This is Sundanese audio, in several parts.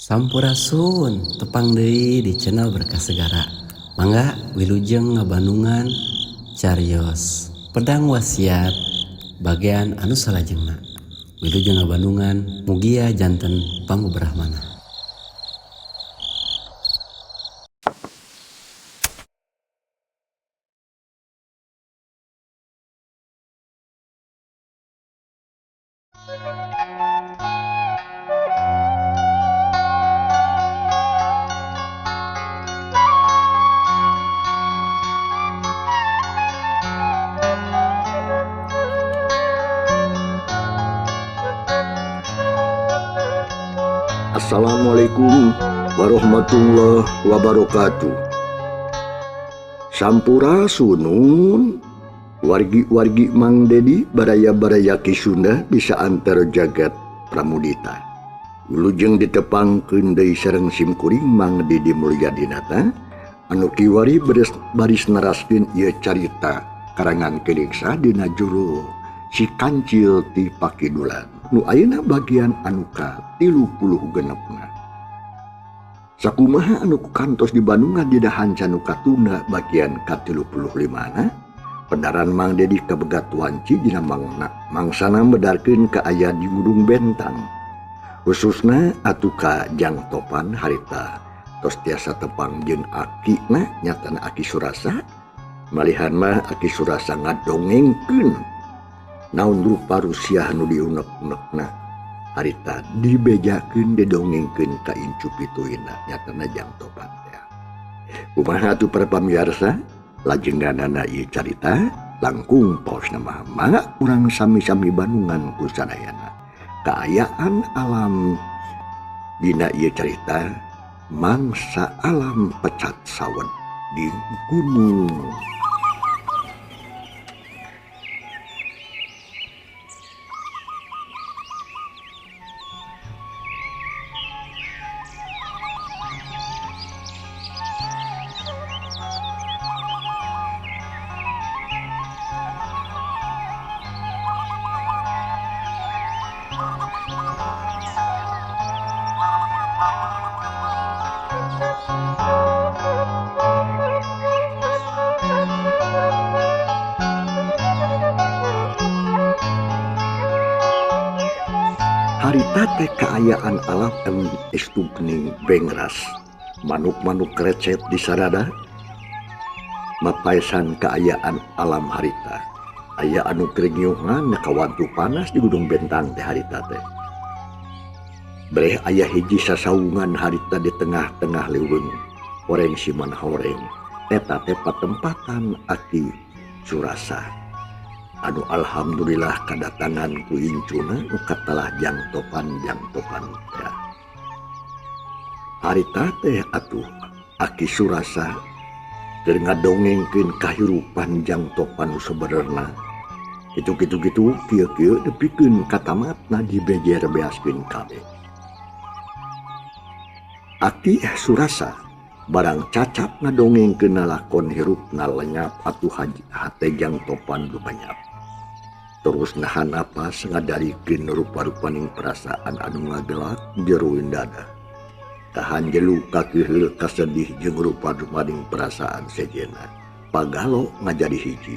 Sampurasun tepang deui di channel Berkah Segara. Mangga wilujeng ngabandungan carios pedang wasiat bagian anu salajengna. Wilujeng ngabandungan mugia janten pangubrahmana. Assalamualaikum warahmatullahi wabarakatuh. Sampurasunun wargi-wargi Mang Dedi baraya-baraya Ki Sunda di saantero jagat Pramudita. Wilujeng ditepangkeun deui sareng simkuring Mang Dedi Mulyadinata anu kiwari baris neraskeun ieu carita karangan Keliksa dina juru Si Kancil ti Pakidulan nu ayeuna bagian anu ka-36. Sakumaha anu kantos di Bandungan di dahan nu katunda bagian ka-35na pedaran Mang Dedi kabegat wanci dina mangsana medarkeun kaayaan di Gunung Bentang. Khususna atuh ka Jang Topan harita tos tiasa tepang jeung akina nyatana Aki Surasa. Malihan mah Aki Surasa ngadongengkeun naon rupa rusiah nu diunek-unekna harita dibejakeun didongengkeun ka incu pituina nyatana Jang Topan teh. Kumaha atuh para pamirsa lajengganana ieu carita langkung paosna mah mangga urang sami-sami bandungan ku sadayana. Kaayaan alam dina ieu carita mangsa alam pecat sawet di gunung. Harita teh kaayaan alam estugning bengras, manuk-manuk recet di sarada, mapaesan kaayaan alam harita. Aya anu keringyuhan kawantu panas di Gunung Bentang teh harita teh. Breh aya hiji sasaungan harita di tengah-tengah leuweung, horeng siman horeng, eta teh patempatan Aki Surasa. Anu alhamdulillah kadatangan ku incuna nu katelah Jang Topan Jang Topan teh. Harita teh atuh Aki Surasa keur ngadongengkeun kahirupan Jang Topan nu sabenerna. Kitu-kitu kitu kieu-kieu nepikeun ka tamatna dibejer beaskeun kabeh. Aki Surasa barang cacap ngadongengkeun lalakon hirupna lenyap atuh hate Jang Topan lumenyap. Terus nahan napas ngadarikeun rupa-rupaning perasaan anu ngagelak jeroin dada. Tahan jelu kakeheul kasedih jeung rupa-rupaning perasaan sejenna. Pagalo ngajadi hiji,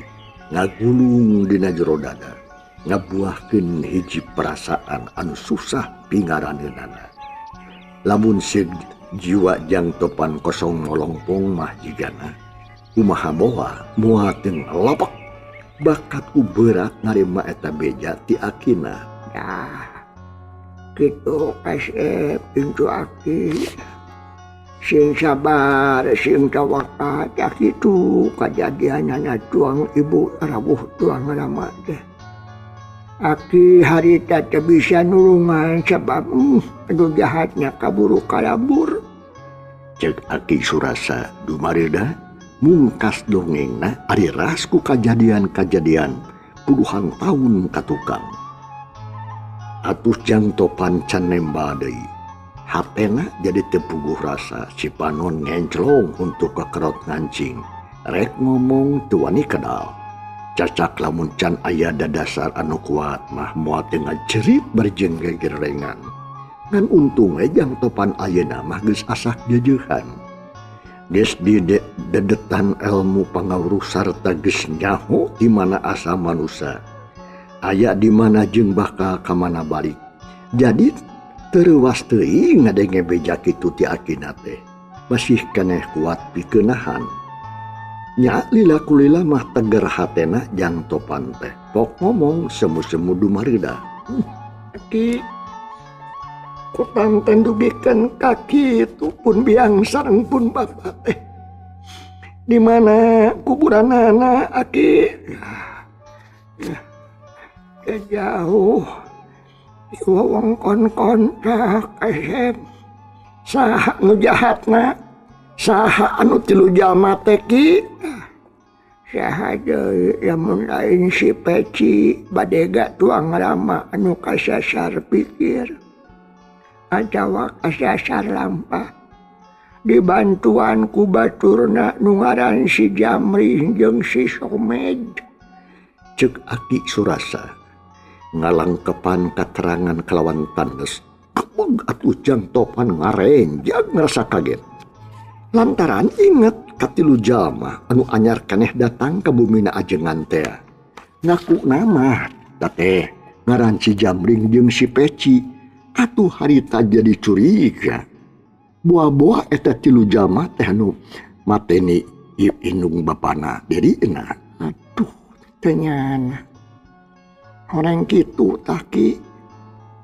ngagulung dina jero dada, ngabuahkeun hiji perasaan anu susah pingaraneunana. Lamun seug jiwa Jang Topan kosong molongpong mah jigana, kumaha moa moa teu ngelopok. Bakat ku berat narima eta beja ti akina. Dah, kitu kasep incu aki. Sing sabar, sing tawakal, kitu kajadianana tuang ibu rawuh tuang rama teh. Aki harita teu bisa nulungan sebab anu jahatnya kaburu kalabur. Cek Aki Surasa dumareda mungkas dongengna ari ras ku kajadian-kajadian puluhan tahun katukang. Atuh Jang Topan can nembal deui. Hatena jadi teu puguh rasa si panon ngenclong untuk kekerot ngancing. Rek ngomong teu wani kedal. Cacak lamun can aya dadasar anu kuat mah moal teu ngajerit bari jeung gegerengan. Ngan untung we Jang Topan ayeuna mah geus asak jejeuhan. Geus didedetan ilmu pangawruh sarta geus nyaho di mana asa manusa. Aya di mana jeung bakal ka mana balik. Jadi teu reuwas teuing ngadenge beja kitu ti akina teh. Masih keneh kuat pikeunahan. Nya lila kulila mah teger hatena Jang Topan teh. Pok ngomong semu-semu dumareudah. Ki kutanten dugikeun ka kitu pun biang sareng pun bapak teh. Di mana kuburanana aki? Ya, jauh di wewengkon kontak kasep. Saha nu jahatna? Saha anu tilu jalma teh ki? Saha deui lamun lain si Peci badega tuang rama anu kasasar pikir atawa kasasar lampah dibantuan ku baturna nu ngaran si Jamri jeung si Somed. Ceuk Aki Surasa ngalangkepan katerangan kalawan tandes. Kebeg atuh Jang Topan ngarenjag ngerasa kaget. Lantaran inget katilu jalma anu anyar keneh datang ka bumina ajengan teh. Ngaku nama teh ngaran si Jamring jeung si Peci. Atuh harita jadi curiga. Boa-boa eta tilu jalma teh anu mateni indung bapana dirina. Aduh, teu nyana. Orang kitu tah ki.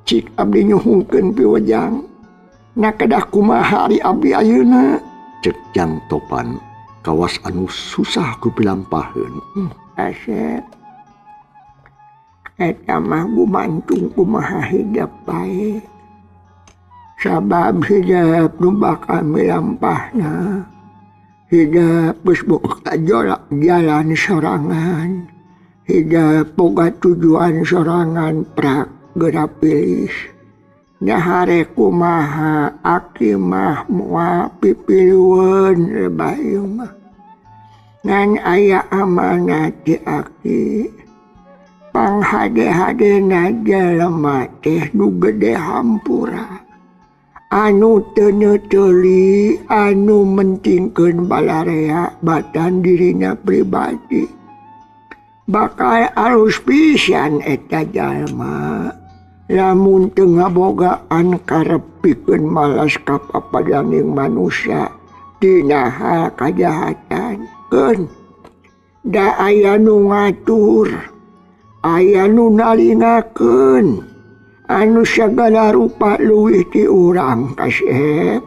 Cik abdi nyuhungkeun piwejang. Na kedah kumaha ari abdi ayeuna? Cek Jang Topan kawas anu susah ku pilampaheun. Asep. Eta mah gumantung kumaha hidep bae. Sabab hidep nu bakal milampahna. Hidep geus boga jalan sorangan. Hidep boga tujuan sorangan prak geura pilih. Nyahare kumaha aki mah moal pipiliweun lebah ieu mah. Ngan aya amanat ti aki. Panghade-hadena jelema teh nu gede hampura. Anu teu neuteuli, anu mentingkeun balarea batan dirina pribadi. Bakal alus pisan eta jalma. Lamun teu ngabogaan karep pikeun malas ka papadaning manusia tina hal kajahatan keun. Da aya nu ngatur, aya nu nalingakeun, anu sagala rupa leuwih ti urang kasep.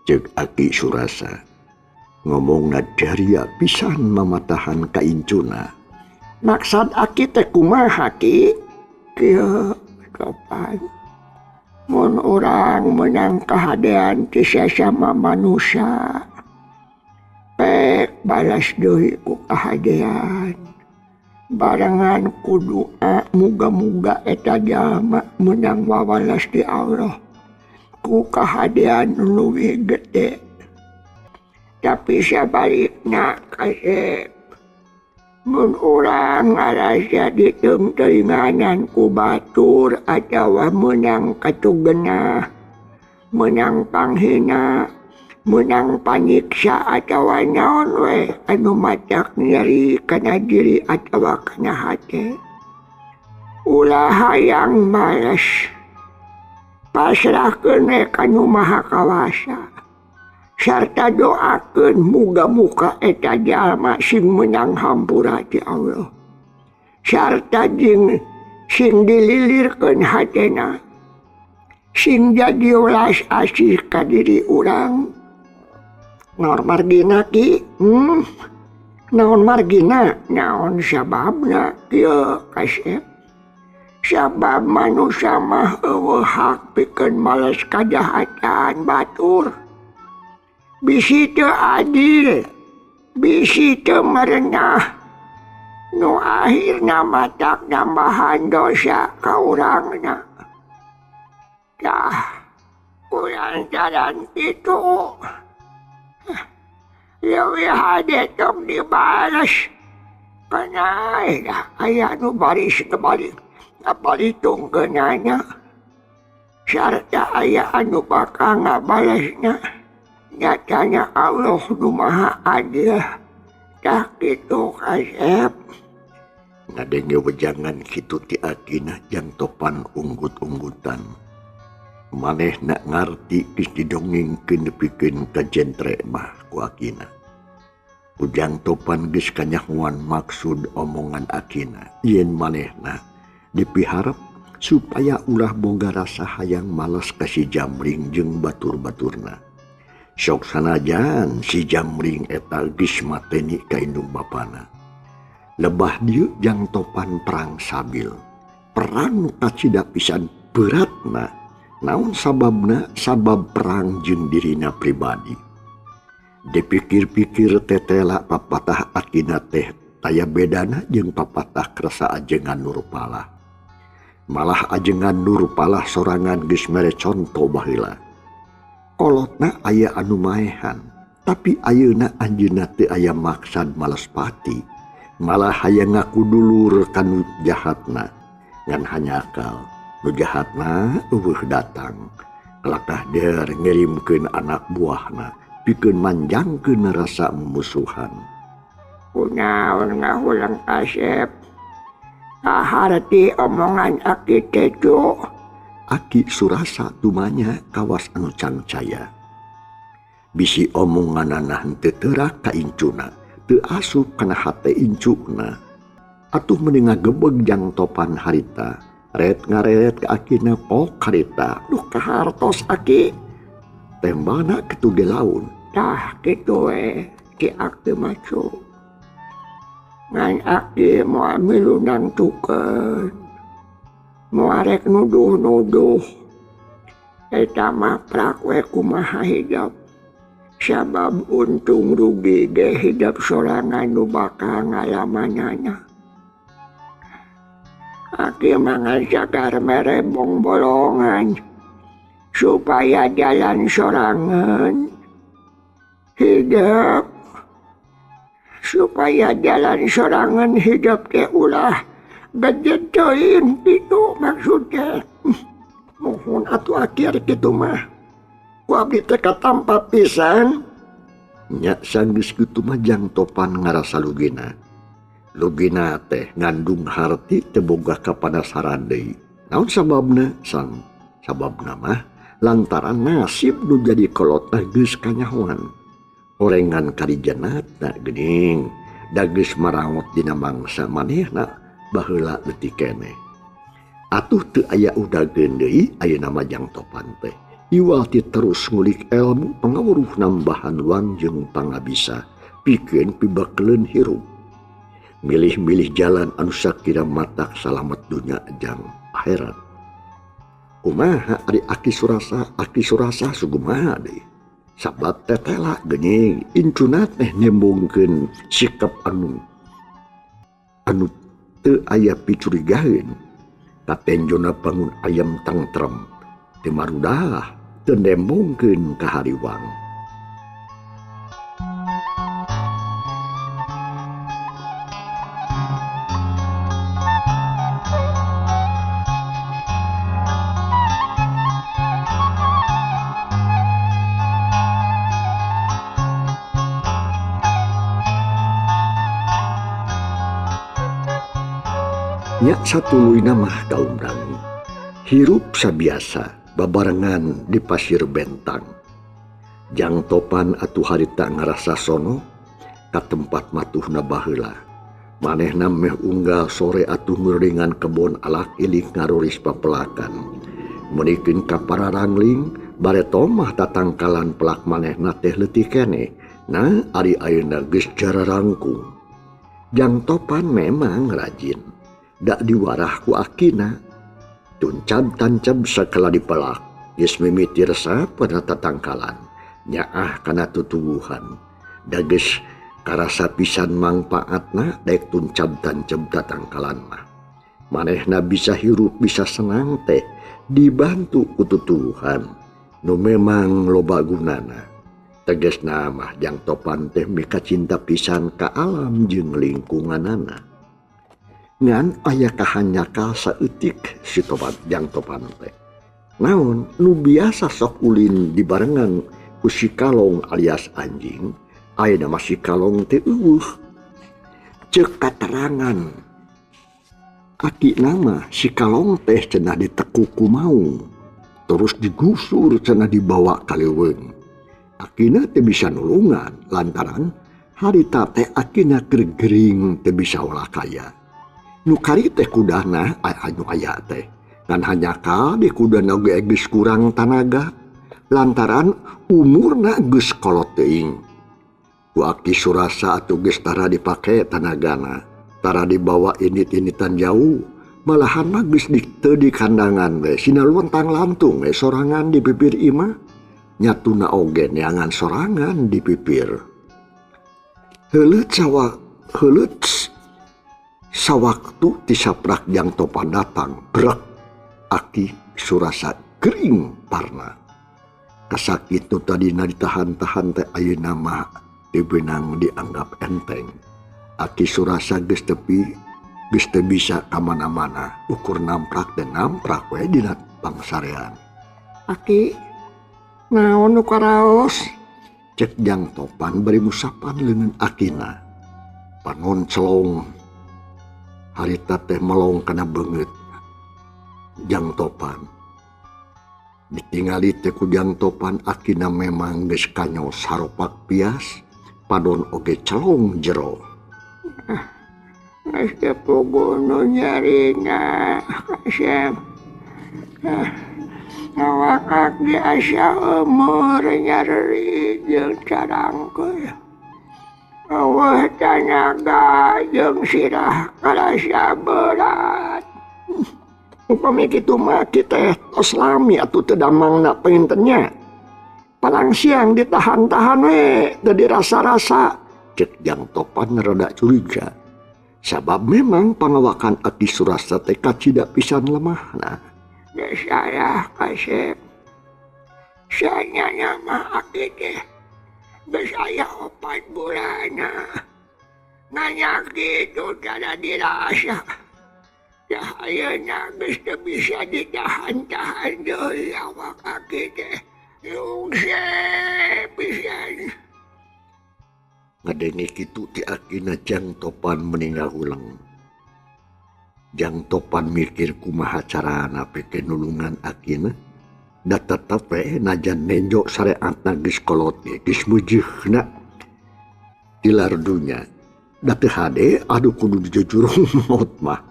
Ceuk Aki Surasa ngomongna daria pisan mamatahan ka incuna. Maksad aki teh kumaha ki? Kieu Topan. Mun urang meunang kahadean ti sasama manusia, pek balas deui ku kahadean. Barengan ku doa muga-muga eta jalma meunang wawalas ti Allah ku kahadean nu leuwih gede. Tapi sabalikna kasep, mun urang ngarasa diteungteuinganan ku batur atawa meunang katugenah, meunang panghina, meunang panyiksa atawa naon we anu matak nyeri kana diri atawa kana hate, ulah hayang males. Pasrahkeun we ka Nu Maha Kawasa sarta doakeun muga-muga eta jalma sing meunang hampura ti Allah sarta jeung sing dililirkeun hatena, sing jadi welas asih ka diri urang. Naon margina ki? Naon margina? Naon sababna kieu kasep? Sabab manusia mah eueuh hak pikeun males kajahatan batur. Bisi teu adil, bisi teu merenah, nu akhirna matak nambahan dosa ka urangna. Tah, kulantaran kitu leuwih hade tong dibales. Kana aya nu baris ngabalitungkeunana. Sarta aya anu bakal ngabalesna nyatanya Allah nu Maha Adil. Tah kitu Kasep. Ngadenge wejangan kitu ti akina Jang Topan unggut-unggutan. Manehna ngarti geus didongengkeun nepikeun ka jentre mah ku akina. Ujang Topan geus kanyahoan maksud omongan akina yen manehna dipiharep supaya ulah boga rasa hayang males ka si Jamring jeung batur-baturna. Sok sanajan si Jamring eta geus mateni ka indung bapana. Lebah dieu Jang Topan perang sabil. Perang nu kacida pisan beratna. Naon sababna? Sabab perang jeung dirina pribadi. Dipikir-pikir tetela papatah akina teh taya bedana jeung papatah kersa ajengan Nurpalah. Malah ajengan Nurpalah sorangan geus mere conto baheula. Kolotna aya anu maehan, tapi ayeuna anjeunna teu aya maksad males pati. Malah hayang ngaku dulur ka nu jahatna. Ngan hanyakal, nu jahatna euweuh datang. Kalakah der ngirimkeun anak buahna, pikeun manjangkeun rasa mumusuhan. Kunaon ngahulang Kasep? Kaharti omongan aki teh cu. Aki Surasa tumanya kawas anu cangcaya. Bisi omonganana henteu teurak ka incuna, teu asup kana hate incuna. Atuh meni ngagebeg Jang Topan harita, ret ngareret ka akina pok harita. Duh kahartos aki. Tembana kitu ge laun. Tah kitu we ki aki mah cu. Ngan aki moal milu nangtukeun. Moal rek nuduh-nuduh. Eta mah prak we kumaha hidep. Sabab untung rugi ge hidep sorangan nu bakal ngalamanana. Aki mah ngan sagar mere bongbolongan supaya jalan sorangan hidep. Supaya jalan sorangan hidup teh ulah gede teuing kitu maksudnya. Mohon atuh aki ari kitu mah. Ku abdi teh katampa pisan. Nya sanggeus kitu mah Jang Topan ngarasa lugina. Lugina teh ngandung harti teu boga kapanasaran deui. Naon sababna? Sang sababna mah lantaran nasib nu jadi kolotna geus kanyahoan. Orengan karijanatna geuning, da geus marangot dina mangsa manehna baheula leutik keneh. Atuh teu aya udageun deui ayeuna mah Jang Topan teh. Iwal ti terus ngulik elmu pangawuruh nambahan wang jeung pangabisa pikeun pibakeleun hirup. Milih-milih jalan anu sakira matak salamet dunya jang akhirat. Kumaha ari Aki Surasa, Aki Surasa sugumaha deui. Sabab tetela geuning incuna teh nembongkeun sikap anu teu aya picurigaeun. Katenjona bangun ayam tangtrem teu marudah teu nembongkeun ka hariwang. Nya satuluyna mah kaum dangu hirup sabiasa babarengan di pasir bentang. Jang Topan atuh harita ngarasa sono ka tempat matuhna baheula. Manehna meh unggal sore atuh ngeuringan kebon alak ilik ngaruris papelakan. Meunikeun ka pararangling bare tomah tatangkalan pelak manehna teh leutik keneh. Nah ari ayeuna geus jararangkung. Jang Topan memang rajin. Dak diwarah ku akina. Tuncab tancab sakala dipelak. Geus mimiti resep kana tatangkalan. Nyaah kana tutuwuhan. Da geus karasa pisan mangpaatna daek tuncab tancab tatangkalan mah. Manehna bisa hirup bisa senang teh dibantu ku tutuwuhan nu memang loba gunana. Tegesna mah Jang Topan teh mika cinta pisan ka alam jeung lingkunganana. Ngan aya kahanyakal saeutik si tobat Jang Topan teh. Naon nu biasa sok ulin dibarengan ku si kalong alias anjing, ayeuna mah si kalong teh eueuh. Ceuk katerangan akina mah si kalong teh cenah ditekuk ku maung, terus digusur cenah dibawa ka leuweung. Akina teu bisa nulungan lantaran harita teh akina keur gering teu bisa olah kaya. Nu kari teh kudana anu aya teh ngan hanjakal di kudana ge geus kurang tanaga lantaran umurna geus kolot teuing. Ku Aki Surasa atuh geus tara dipake tanagana, tara dibawa init-initan jauh, malahan mah geus teu di kandangan we, sina luntang lantung we sorangan di pipir imah, nyatuna oge neangan sorangan di pipir. Heuleut sawaktu tisaprak Jang Topan datang, brek Aki Surasa gering parna. Kasakit nu tadina ditahan-tahan teh ayeuna mah dibenang dianggap enteng. Aki Surasa geus tepi, geus teu bisa ka mana-mana, ukur namprak dan namprak we dina pangsarean. Aki, naon nu karaos? Cek Jang Topan bari musapan leungeun akina. Panon celong harita teh melong kana beungeut Jang Topan. Ditingali teh ku Jang Topan akina memang geus kanyos saropak pias, padon oge celong jero. Geus teu puguh nu nyarina, kasep. Awak aki asa umur nyareri jeung carangkeul. Eueuh tanaga jeung sirah karasa berat. Upami kitu mah kita tos lami atuh teu damangna panginten nya. Palang siang ditahan-tahan we teu dirasa-rasa. Cek Jang Topan rada curiga. Sabab memang pangawakan Aki Surasa teh kacida pisan lemahna. Geus salah kasep. Sanyana mah aki teh geus aya 4 bulanna. Nanya kitu tara dirasa. Dah ayeuna geus teu bisa ditahan-tahan deui awak aki teh. Rungse pisan. Ngadenge kitu ti akina Jang Topan meninggal ulang. Jang Topan mikir kumaha carana pikeun nulungan akina. Da tetep we najan nenjo sareatna geus kolot ge geus meujeuhna tilar dunya. Da teu hade aduh kudu dijujurung maot mah.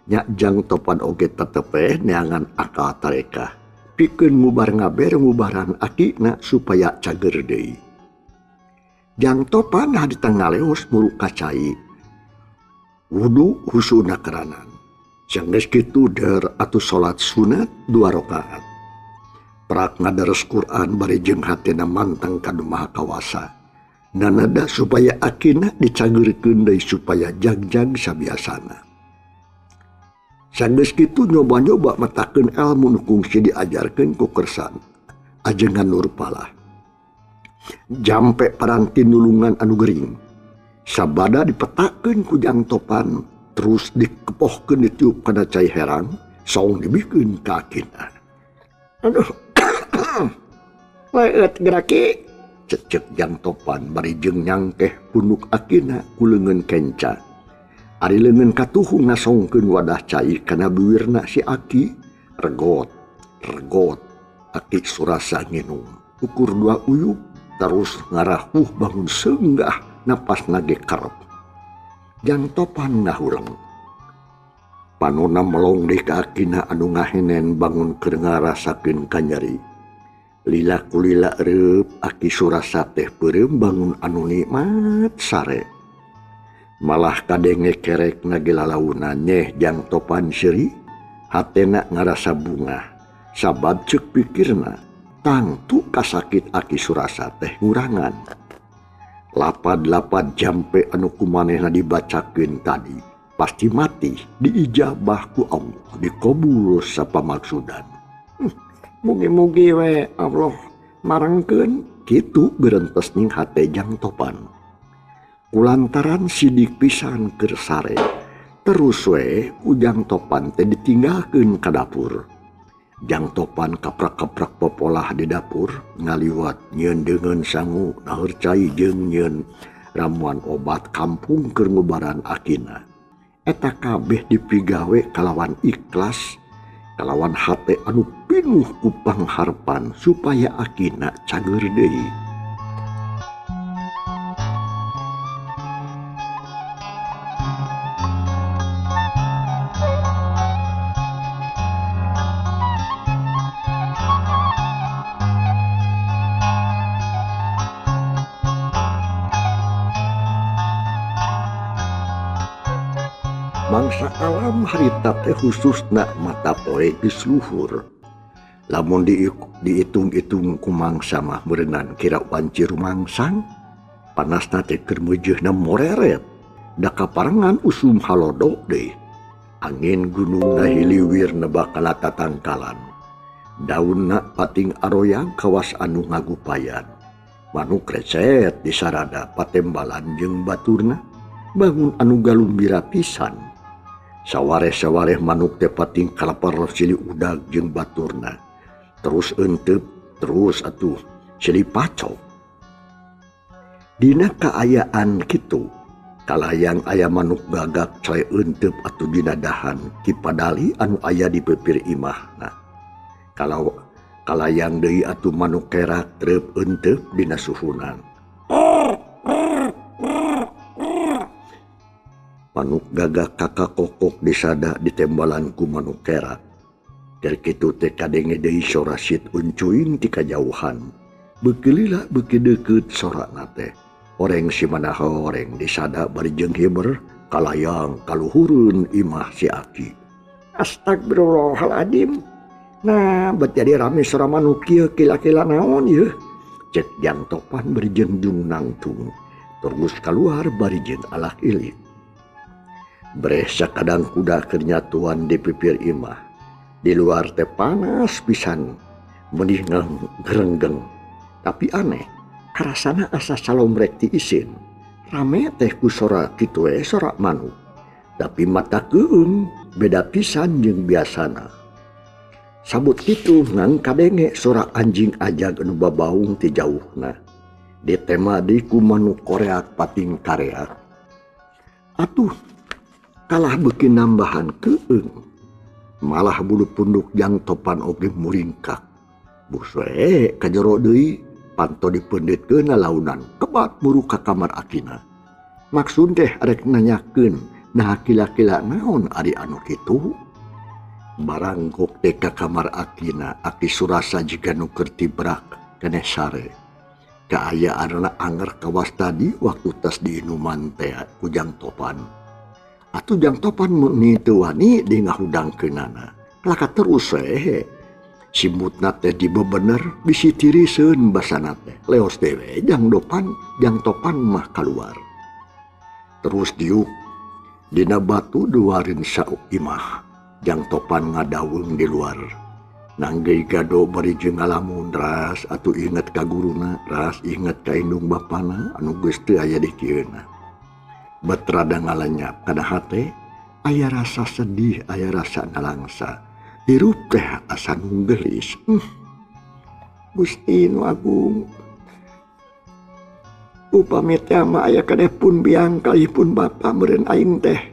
Nya Jang Topan oge tetep we neangan akal tarekah pikeun ngubar ngaber ngubaran akina supaya cager deui. Jang Topan harita ngaleos muru ka cai. Wudu husuna keranan. Sanggeus kitu der atuh salat sunat 2 rakaat. Prak ngadares Quran bari jeung hatena manteng ka Nu Maha Kawasa. Nanada supaya akina dicageurkeun deui supaya jagjag sabiasana. Sanggeus kitu nyoba-nyoba metakeun ilmu nu kungsi diajarkeun ku kersan ajengan Nurpalah. Jampe paranti nulungan anu gering. Sabada dipetakeun ku Jang Topan, terus dikepohkeun ditiup kana cai herang, saung dibikeun ka akina. Aduh. Leut geraki. Cecek Jang Topan bari jeung nyangkeh punuk akina ku leungeun kenca. Ari leungeun katuhu ngasongkeun wadah cai kana biwirna si aki, regot, regot. Aki Surasa nginum. Ukur 2 uyup terus ngarahuh bangun senggah napas nage kerep. Jang Topan ngahureng. Panona melong di ka akina anu ngahenen bangun keur ngarasakeun kanyeri. Lila kulila reup Aki Surasa teh peureum bangun anu nikmat sare. Malah kadenge kerek nage lalauna nyeh Jang Topan seuri, hatena ngarasa bungah. Sabab ceuk pikirna tangtu kasakit Aki Surasa teh ngurangan. Lapad-lapad jampe anu kumanehna dibacakeun tadi pasti mati diijabah ku Allah, dikabul sapamaksudan. Mugi-mugi we Allah marengkeun kitu gerentes ning hate Jang Topan. Kulantaran sidik pisan keur sare, terus we ku Jang Topan teh ditinggalkeun ka dapur. Jang Topan kaprak-kaprak popolah di dapur ngaliwat nyieun deungeun sangu naheur cai jeung nyieun ramuan obat kampung keur ngubaran akina. Eta kabeh dipigawe kalawan ikhlas, kalawan hate anu pinuh ku pangharpan supaya akina cager deui. Mangsa alam harita teh khususna mata poe geus luhur. Lamun diitung-itung ku mangsa mah meureunnan kira wanci rumangsang, panasna teh keur meujeuhna moreret, da kaparengan usum halodo deui. Angin gunungna hiliwir nebak kana tatangkalan. Daunna pating aroyang kawas anu ngagupayan. Manuk recet disarada patembalan jeung baturna, bangun anu galumbira pisan. Sawareh-sawareh manuk teh pating kalapar silih udag jeung baturna. Terus entep, terus atuh silih pacok. Dina kaayaan kitu, kalayang aya manuk gagak cai entep atuh dina dahan kipadali anu aya di pepir imahna. Kalau kalayang deui atuh manuk kerak treup entep dina suhunan. Manuk gagak kakak kokok disada ditembalan ku manuk kerak. Keur kitu teh kadenge deui sora sit uncuing ti kajauhan. Beuki lila beuki deukeut sorana teh. Oreng si manaha oreng disada bari jeung hiber kalayang kaluhureun imah si Aki. Astagfirullahaladzim. Nah, bet jadi rame sora manuk kieu kila-kila naon yeuh. Cek Jang Topan bari jeung nangtung. Terus kaluar bari jeung alak ilik. Breh sakadang kuda keur nyatuan di pipir imah. Di luar teh panas pisan, menih gerenggeng. Tapi aneh, karasana asa salomrek ti isin. Rame teh ku sora kitu we sora manuk. Tapi mata keueung beda pisan jeung biasana. Sabut kitu ngan kadenge sora anjing ajag anu babaung ti jauhna. Ditema deui ku manuk koreak pating kareak. Atuh kalah beuki nambahan keueung. Malah bulu punduk Jang Topan oge muringkak. Buswe ka jero deui panto dipeunditkeun launan kebat buru ka kamar akina. Maksud teh arek nanyakeun naha kila-kila naon ari anu kitu. Barangkok teh ka kamar akina, Aki Surasa jiga nu keur tibrak keneh sare. Kaayaanna anger kawas tadi waktu tas diinuman teh ku Jang Topan. Atuh Jang Topan meuni teu wani di ngahudangkeunana. Laka terus we. Simutna teh dibebener bisi tiriseun basana teh. Leos dewe Jang Topan, Jang Topan mah kaluar. Terus diuk dina batu duarin sauk imah. Jang Topan ngadaweung di luar. Nanggei gado bari jeung ngalamun ras atuh inget ka guruna, ras inget ka indung bapana anu geus teu aya di kieuna. Bet rada ngalanyap kana hate, aya rasa sedih, aya rasa nalangsa. Hirup teh asa nunggelis. Gusti nu agung. Upami teh mah aya keneh pun biang kalih pun bapa meureun aing teh.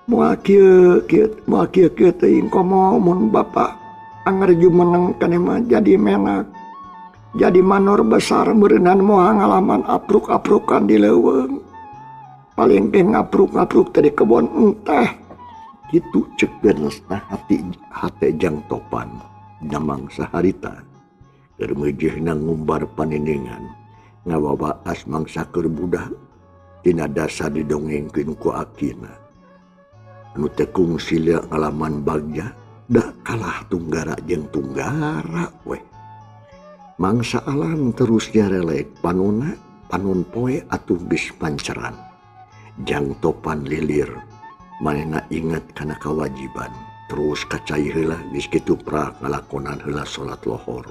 Moal kieu kieu moal kieu kieu teuing komo mun bapa anger jumeneng keneh mah jadi menak. Jadi manor besar meureunan moal ngalaman apruk-aprukan di leuweung. Paling teh ngapruk-ngapruk teh di kebon enteh. Kitu cek genesna hati hate Jang Topan namang saharita. Keur meujeuhna ngumbar paniningan ngawawaas mangsa keur budak tina dasar didongengkeun ku akina. Anu teh kungsi ngalaman bagja da kalah tunggara jeung tunggara weh. Mangsa alam terus nyarelek panonna panon poe atuh geus panceran. Jang Topan lilir manehna inget kana kawajiban terus kacai heula geus kitu prak ngalakonan heula salat lohor.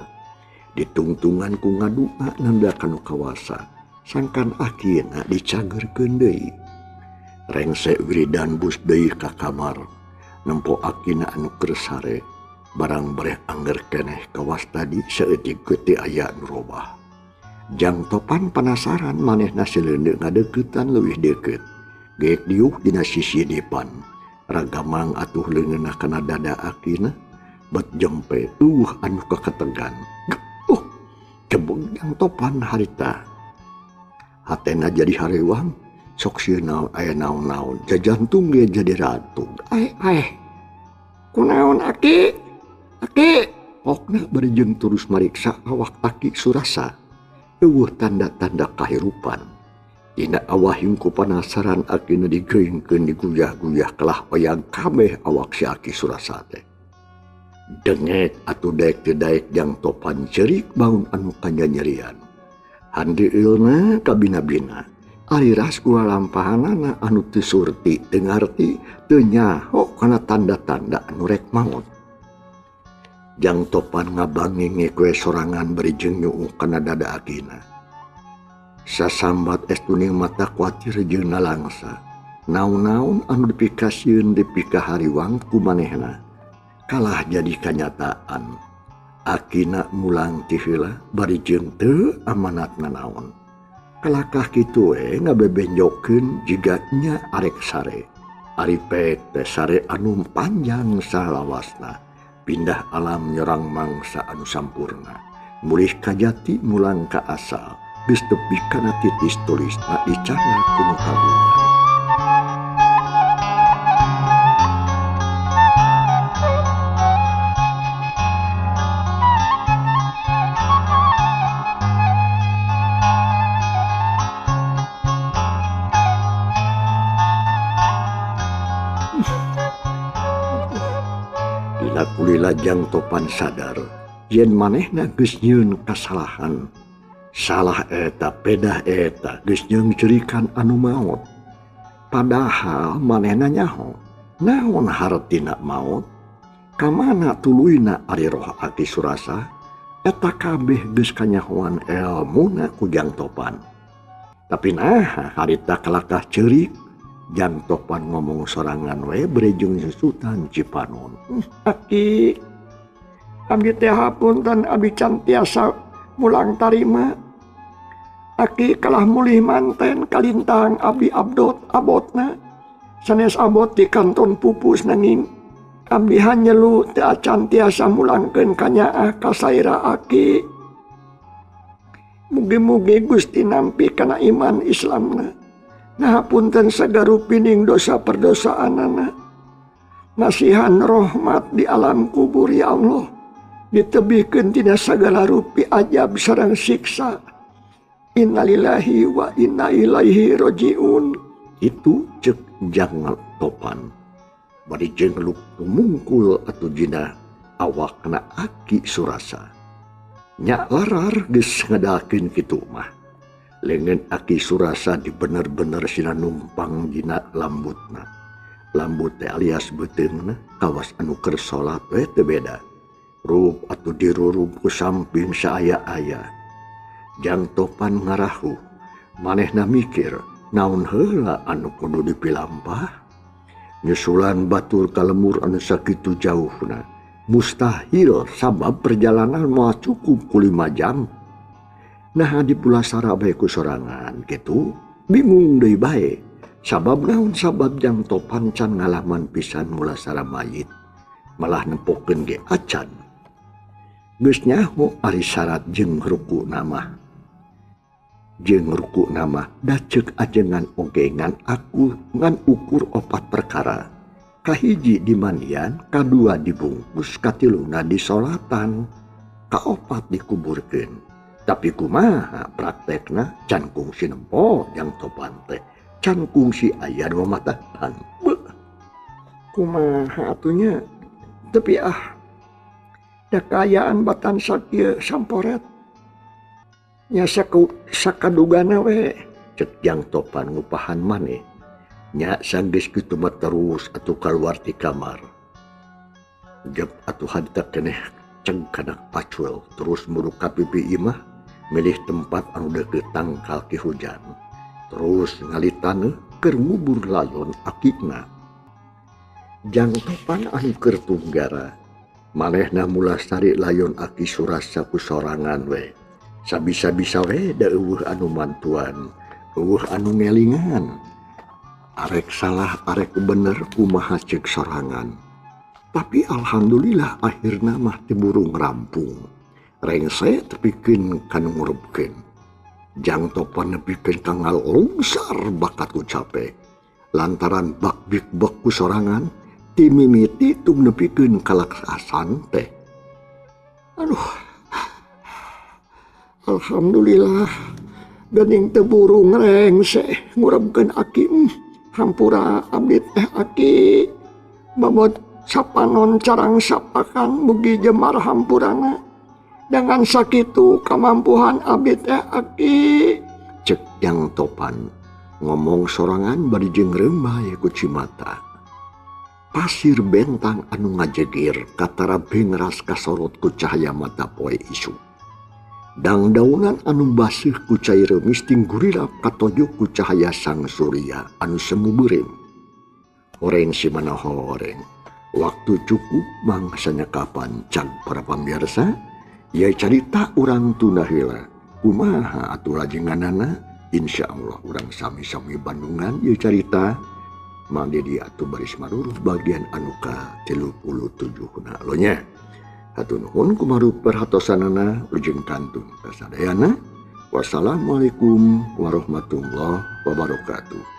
Ditungtungan ku ngadua nanda kanu kawasa sangkan akina dicagerkeun deui. Rengse wiridan bus deui ka kamar nempo akina anu keur sare. Barang bareh angger keneh kawas tadi saeutik teu aya nu robah. Jang Topan panasaran manehna sileundeuk ngadeuketan leuwih deukeut. Geek diuk dina sisi depan. Ragamang atuh leungeunna kana dada akina bet jempe anu kaketegan. Cebeng Jang Topan harita. Hatena jadi harewang, sok sieun naon aya naon-naon, jajantung ge jadi ratu. Aeh aeh. Kunaon aki? Aki, pokna bari jeung terus mariksa awak Aki Surasa. Eueuh tanda-tanda kahirupan. Dina awahing ku panasaran akina digeungkeun diguyah-guyah kalah oyag kabeh awak si Aki Surasa teh. Dengek atuh daek teu daek Jang Topan cerik baun anu kanyanyerian. Handeueulna kabina-bina. Ari ras kulampahanana anu teu surti teu ngarti teu nyaho kana tanda-tanda anu rek maot. Jang Topan ngabanginge kue sorangan bari jeung nyuuh kana dada akina. Sasambat estuning mata kuatir jeung nalangsa. Naon-naon anu dipikasieun dipikahariwang ku manehna. Kalah jadi kanyataan. Akina mulang ti heula bari jeung teu amanatna naon. Kalakah kitu we ngabebenjokeun jiga nya arek sare. Ari pek teh sare anu panjang salawasna. Pindah alam nyorang mangsa anu sampurna. Mulih kajati mulang ka asal. Geus tepi kana titis tulisna dicana ku nu kagungan. Kulila Jang Topan sadar yen manehna geus nyieun kasalahan. Salah eta pedah eta geus nyengcerikan anu maot. Padahal manehna nyaho naon hartina maot? Kamana tuluyna ari roh Aki Surasa? Eta kabeh geus kanyahoan elmuna ku Jang Topan. Tapi nah harita kalakah ceurik Jang Topan ngomong sorangan we bari jeung susutan Cipanon. Aki, abdi teh hapunten abdi can tiasa mulang tarima. Aki kalah mulih manten kalintang abdi abdot abotna. Sanes abot di kanton pupus nanging abdi hanyelu teu acan tiasa mulangkeun kanyaah ka saira aki. Mugi-mugi Gusti nampi kana iman Islamna. Nah punten sagarupining dosa perdosaanana. Masihan rahmat di alam kubur ya Allah. Ditebihkeun tina sagala rupi ajab sareng siksa. Innalillahi wa inna ilaihi rajiun. Itu cek Jang Topan. Bari jeung luk tumungkul atuh dina awakna Aki Surasa. Nya larar geus ngadalkeun kitu mah. Lengan Aki Surasa di bener-bener sina numpang dina lambutna. Lambut teh alias beuteungna kawas anu keur salat we teu beda. Rup atuh dirurub ku samping saaya-aya. Jang Topan ngarahu, manehna mikir naon heula anu kudu dipilampah. Nyusulan batur ka lemur anu sakitu jauhna. Mustahil sabab perjalanan moal cukup ku 5 jam. Nah di pulasara bae ku sorangan kitu bingung deui bae. Sabab naon sabab Jang Topan can ngalaman pisan mulasara mayit. Malah nempokeun ge acan. Geus nyaho ari syarat jeung rukuna mah. Jeung rukuna mah da ceuk ajengan oge ngan aku ngan ukur 4 perkara. Kahiji dimandian, kadua dibungkus, katiluna disolatan, kaopat dikuburkeun. Tapi kumaha praktekna can kungsi nempo Jang Topan teh, can kungsi aya nu matahan. Beuh. Kumaha atunya? Tapi ah da kaayaan batan sakieu samporet. Nya sakadugana we cek Jang Topan ngupahan maneh. Nya sanggeus kitu mah terus atuh kaluar ti kamar. Gep atuh harita keneh ceng kana pacul terus muruk ka pipi imah milih tempat anu deukeut tangkal ki hujan. Terus ngali taneuh keur ngubur layon akina. Jang Topan anu keur tunggara Manehna Mulasari layon Aki Surasa ku sorangan we. Sabisa-bisa we da eueuh anu mantuan, eueuh anu ngelingan. Arek salah arek bener kumaha ceuk sorangan. Tapi alhamdulillah akhirna mah teu burung rampung. Rengse tepikeun ka nu ngurupkeun. Jang Topan nepikeun ka ngalungsar bakat ku cape. Lantaran bak bik bak ku sorangan ti mimiti tung nepikeun kalaksasan teh. Aduh. Alhamdulillah geuning teu burung rengse ngurepkeun aki. Hampura abdi teh aki. Babot sapanon carang sapakan mugi jemar hampurana. Dengan sakitu kamampuhan abdi teh aki. Cek Jang Topan ngomong sorangan bari jeung reumbay ku cimata. Pasir bentang anu ngajegir katara bengras kasorot ku cahaya mata poe isuk. Dangdaunan anu baseuh ku cai reumis tinggurila katojo ku cahaya sang surya anu semu beureum. Horeng si mana horeng. Waktu cukup mangsanya kapan cag para pamirsa, ya carita urang tunda heula. Kumaha atuh lajenganana? Insyaallah urang sami-sami bandungan ieu carita. Mang Dedi atuh baris maruruh bagian anu ka 37 na lo nya. Hatur nuhun kumaru perhatosanana ujung kantun kasadayana. Wassalamualaikum warahmatullahi wabarakatuh.